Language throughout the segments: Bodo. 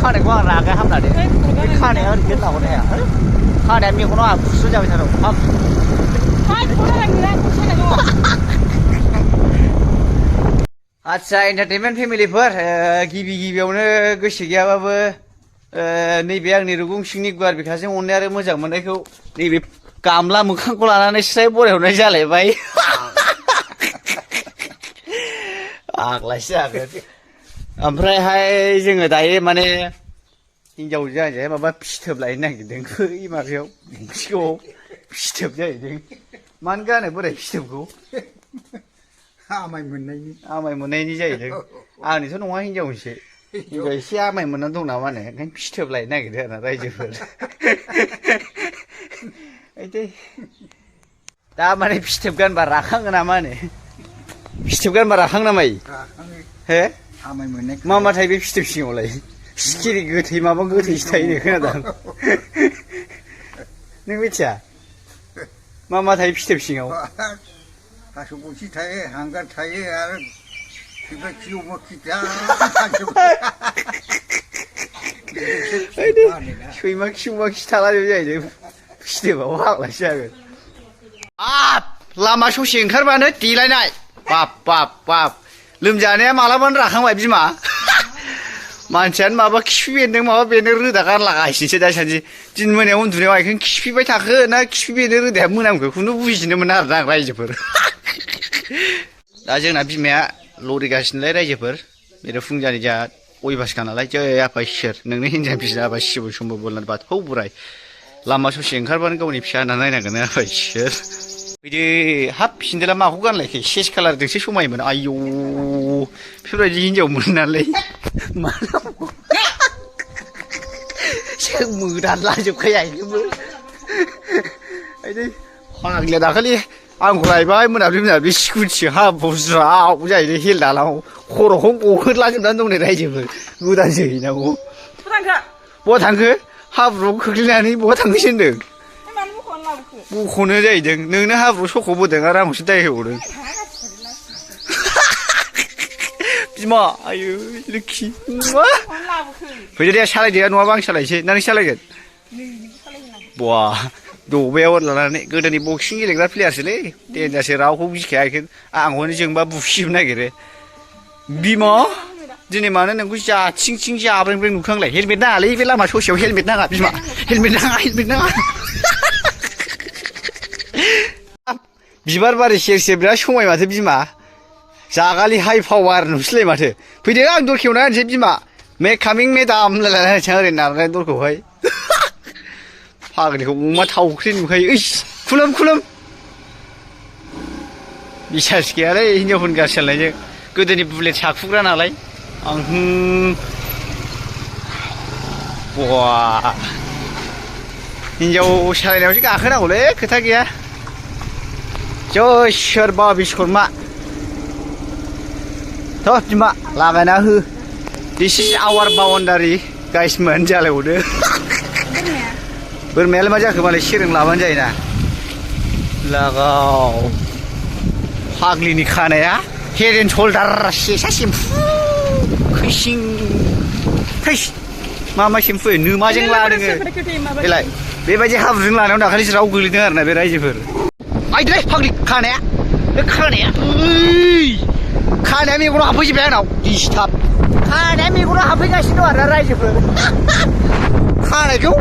खानायखौ आं रागा हामनानै बे खानाया ओरैनो लाबोनो हाया खानाया मेगनाव आहा खुसु जाबाय थादों हाब आदसा एन्टारटेनमेन्ट फेमिलिफोर गिबि गिबियावनो गोसो गैयाबाबो नैबे आंनि रुगुं सिंनि गुवार बिखाजों अननाय आरो मोजां मोननायखौ नैबे गामला मोखांखौ लानानै स्राय बरायहरनाय जालायबाय आग्लासो जागोन ओमफ्रायहाय जोङो दायो माने हिनजावजों आंजोंहाय माबा फिथोब लायनो नागिरदों बै माबायाव सिगाङाव फिथोब जाहैदों मानो गानो बोराय फिथोबखौ आमाय मोननायनि जाहैदों आंनिथ' नङा हिनजावनिसो हिनजाव एसे आमाय मोननानै दं नामा नो ओंखायनो फिथोब लायनो नागिरदों आरोना रायजोफोर दा माने फिथोब गानबा राखाङो नामा नो फिथोब गानबा राखाङो नामा हे आमाय मोननाय मा मा थायो बे फिथोब सिङावलाय सिखिरि गोथै माबा गोथैसो थायो नो खोनादों नों मिथिया मा मा थायो फिथोब सिङाव थास' बुथि थायो हांगार थायो आरो अमा खिथा सैमा खि अमा खि थालाजोबो जाहैदों फिथोबाव हाग्लासो जागोन लामा ससे ओंखारबानो देलायनाय बाब बाब बाब लोमजानाया मालाबानो राखांबाय बिमा मानसियानो माबा खिफि बेन्दों माबा बेन्दों रोदा गारलागासिनोसो दासान्दि दिन मोनायाव उन्दुनायाव आइखौनो खिफिबाय थाखो ना खिफि बेन्दों रोदाया मोनामखो खुनु बुजिनो मोना आरोना आं रायजोफोर दा जोंना बिमाया लरिगासिनोलाय रायजोफोर बेरो फुंजानि जोंहा अयभासखा नालाय जै आफा इसोर नोंनो हिनजाव फिसा आबा शिब शम्भ बोरनाथ बाथौ बोराय लामा ससे ओंखारबानो गावनि फिसा होनना नायनांगोन आफा इसोर फैदो हाब सिन्देला माखौ गानलायखो सेस कालारजोंसो समायोमोन आयौ बेफोरबायदि हिनजाव मोनो नालाय मा जों मोदानलाजोबखायो आइनोबो फाग्लिया दाखालि आंखौ लायबाय मोनाब्लि स्कुटि हाब्रुज्राव जाहैदों हेलदालाव खर'खौ गखोदलाजोबनानै दं नै रायजोफोर गोदानसो हैनांगौ बहा थांखो हाब्रुआव खोख्लैनानै बहा थांखोसो होनदों बख'नो जाहैदों नोंनो हाब्रु सख'बोदों आरो आंखौसो दाय होबावदों बिमा आयु लोखि फैदो दे सालायदो नङाबा आं सालायनोसै ना नों सालायगोन बवा दबायाव लानानै गोदोनि बक्सिं गेलेग्रा प्लेयारसोलै देन्जारसो रावखौ गिखाया आइखौ आंखौनो जोंबा बुसिनो नागिरो बिमा दिनै मानो नोंखौ जाथिं थिं जाब्रें नुखांलाय हेलमेट नाङालै बे लामा ससेयाव हेलमेट नाङा बिमा हेलमेट नाङा बिबार बारि सेर सेर बिराद समाय माथो बिमा जागालि हाइ पावार नुसैलाय माथो फैदो आं दर खेवना होनोसै बिमा मे कामिं मेदाम लायलायनोसै ओरै नारनाय दरखौहाय फाग्लिखौ अमा थावख्रि नुखायो ओइस खुलुम बिसास गैयालै हिनजावफोरनि गारि सालायनायजों गोदोनि बुलेट साखुग्रा नालाय आं बवा हिनजाव सालायनायावसो गाखोनांगौलै खोथा गैया जय सोरबा बिस्कर्मा थ' बिमा लागायना हो दिस इज आवार बाउन्डारि गाइसमोन जालायहरदो बोरमायालाय मा जाखो मालाय सेरें लाबानो जायोना लागाव फाग्लिनि खानाया हेड एन्ड शल्डार सेसा सेम्फु खैसिं थैस मा सेम्फु नोमाजों ला नोङो बेलाय बेबायदि हाब्रुजों लानायाव दाखालि राव गोलैदों आरोना बे रायजोफोर आइदोलै फाग्लि खानाया बे खानाया खानाया मेगनाव हाबफैजोबबाय आंनाव दिसटार्ब खानाया मेगनाव हाबफैगासिनो दं आरोना रायजोफोर खानायखौ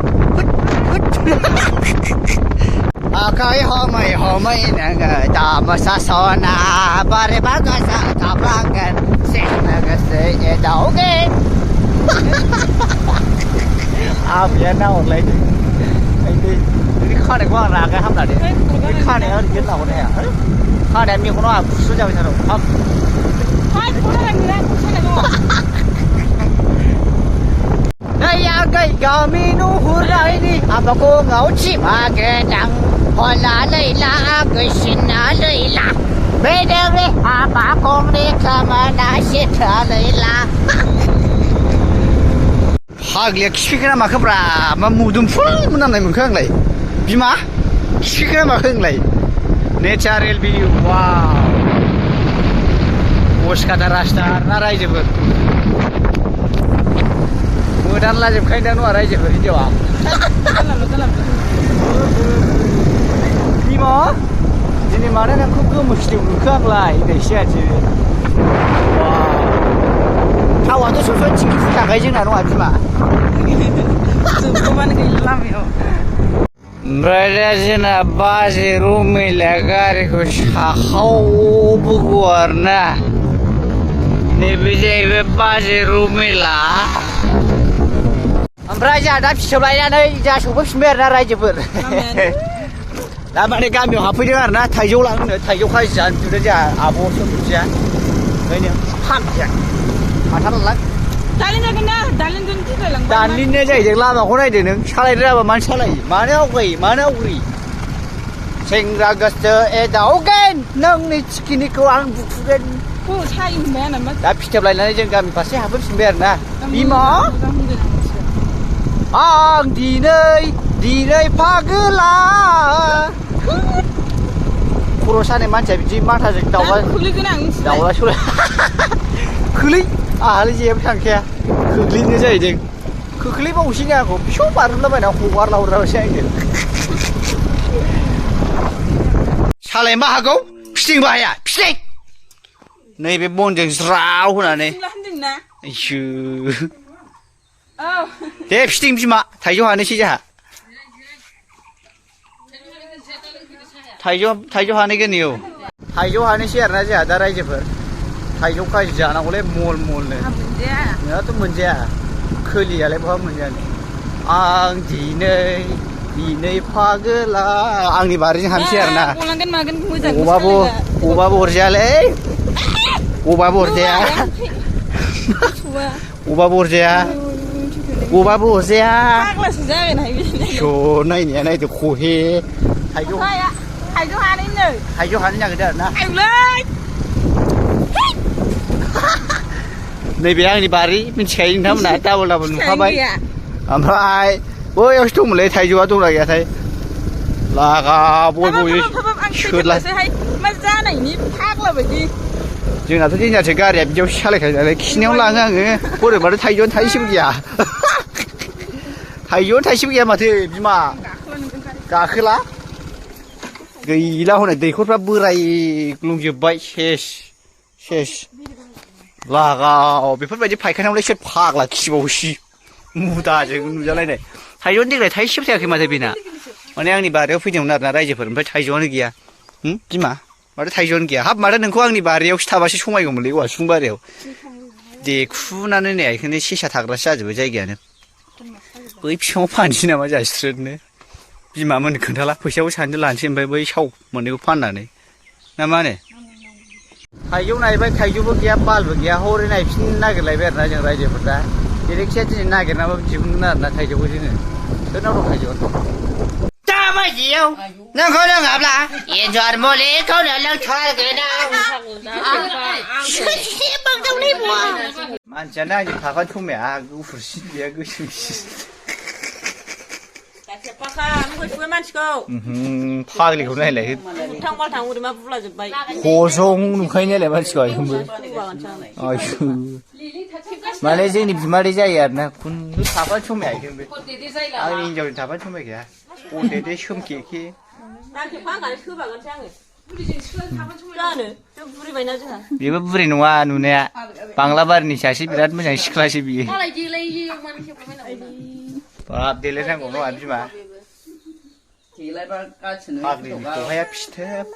आखाइ हमै नोङो दामसा सना बोरैबा गोसो थाफ्लांगोन सेंनो गोसो एदावगोन आबैया नाहरलायदों नोंनि खानायखौ आं रागा हामनानै बे खानाया ओरैनो लाबोनो हाया खानाया मेगनाव आहा खुसु जाबाय थादों हाब गै गामि नुहुरनायनि हाबाखौ ngौथि मागेदां हला लैला गोसिना लैला बेदोंनि हाबा खंनि खामाना सिथा लैला फाग्लिया खिफिखो ना माखोब्रा मा मोदोमफुल मोनामनाय मोनखो आंलाय बिमा खिफिखो ना माखो आंलाय नेचारेल भिउ वाव बसकाटा रास्ता ना रायजोफोर गोदानलाजोबखायो दा नङा रायजोफोर हिनजावा बिमा दिनै मानो नोंखौ गोमोस्लिउ नुखो आंलाय होननायसो आरोसो थावाथ' सम सम थिंखि फुथाखायो जोंना नङा बिमा जोबगौबानो गैला लामायाव ओमफ्राय दा जोंना बाजै रमिला गारिखौ साखावबोगौ आरोना नैबे जाहैबाय बाजै रमिला ओमफ्राय जोंहा दा फिसौ लायनानै जोंहा सफैफिनबाय आरोना रायजोफोर दा माने गामियाव हाबफैदों आरोना थाइजौ लांनो थाइजौ खाजि जानो बिदिनो जोंहा आब' सोमजिया ओंखायनो फानजाया हाथारला दानलिनो जाहैदों लामाखौ नायदो नों सालायनो रोङाबा मानो सालायो मानो आवगायो मानो आवग्रि सेंग्रा गोसो एदावगोन नोंनि थिखिनिखौ आं बुखुगोन दा फिथोब लायनानै जों गामि फारसे हाबफैफिनबाय आरोना बिमा आं दिनै फागोला खर' सानाय मानसिया बिदि माथाजों दाउला सौलाय खोलै आंहालाय जेबो थांखाया खोख्लैनो जाहैदों खोख्लैबावसैनो आंखौ फिसौ बारलाबायना हगारला हरलाबायसै आंजों सालाय मा हागौ फिथिंबो हाया फिथिं नैबे बनजों ज्राव होनानै दे फिथिं बिमा थाइजौ हानोसै जोंहा थाइजौ हानैगोन औ थाइजौ हानोसै आरोना जोंहा दा रायजोफोर थाइजौ खाजि जानांगौलै मल मलनो नोंहाथ' मोनजाया खोलियालाय बहा मोनजानो आं दिनै फागोला आंनि बारिजों हानसै आरोना गबाबो अरजायालै गबाबो अरजाया गबाबो अरजाया स' नायनाया नायदो खहे थाइजौ हानो नागिरदों आरोना नैबे आंनि बारि मिथिखायो नोंथांमोना डाबल नुखाबाय ओमफ्राय बैयावसो दंमोनलै थाइजौआ दंना गैयाथाय लागा बयबो सोरला जोंनाथ' देन्जारसो गारिया बिदियावसो सालायखायो नालाय खिनायाव लाङो आङो बोरैबाथ' थाइजौआनो थाइसेबो गैया थाइजौआनो थाइसेबो गैया माथो बिमा गाखोला गैला हनै दैखरफ्रा बोराय ग्लुंजोब्बाय सेस लागाव बेफोरबायदि फायखानायावलाय सोर फाग्ला खिबावसि मुदाजों नुजालायनाय थाइजौआनो देग्लाय थाइसेबो थायाखै माथो बेना माने आंनि बारियाव फैदोंमोन आरोना रायजोफोर ओमफ्राय थाइजौआनो गैया बिमा माथो थाइजौआनो गैया हाब माथो नोंखौ आंनि बारियावसो थाबासो समायगौमोनलै औवासुं बारियाव देखुनानै नै बेखौनो सेसा थाग्रासो जाजोब्बाय जायगायानो बै बिफाङाव फानसै नामा जास्रोदनो बिमामोन खोन्थाला फैसाखौ सानैजों लानोसै ओमफ्राय बै साव मोननैखौ फाननानै ना मा होनो थाइजौ नायबाय थाइजौबो गैया बालबो गैया हरै नायफिननो नागिरलायबाय आरोना जों रायजोफोर दा जेरैखिजाया दिनै नागिरनाबाबो दिहुनगोन आरोना थाइजौखौ जोङो सोरनाव दं थाइजौआ दाबायदियाव नोंखौ लोङाब्ला एन्जर मुलिखौनो लोंथारगोन मानसियानो आंजों थाफानो समाया गुफुरसिन गैया गोसोमसिन फाग्लिखौ नायलाय हजं नुखायो नायलाय मानसिखौ आयखौबो माने जोंनि बिमादै जायो आरोना खुनु थाफानो समाया आयखौबो आंनि हिनजावजों थाफानो समाय गैया अनदेदे सोमखेखे बेबो बुरि नङा नुनाया बांलाबारिनि सासे बिराद मोजां सिख्लासो बियो बाब देलायनांगौ नङा बिमा फाग्लिनि खहाया फिथोब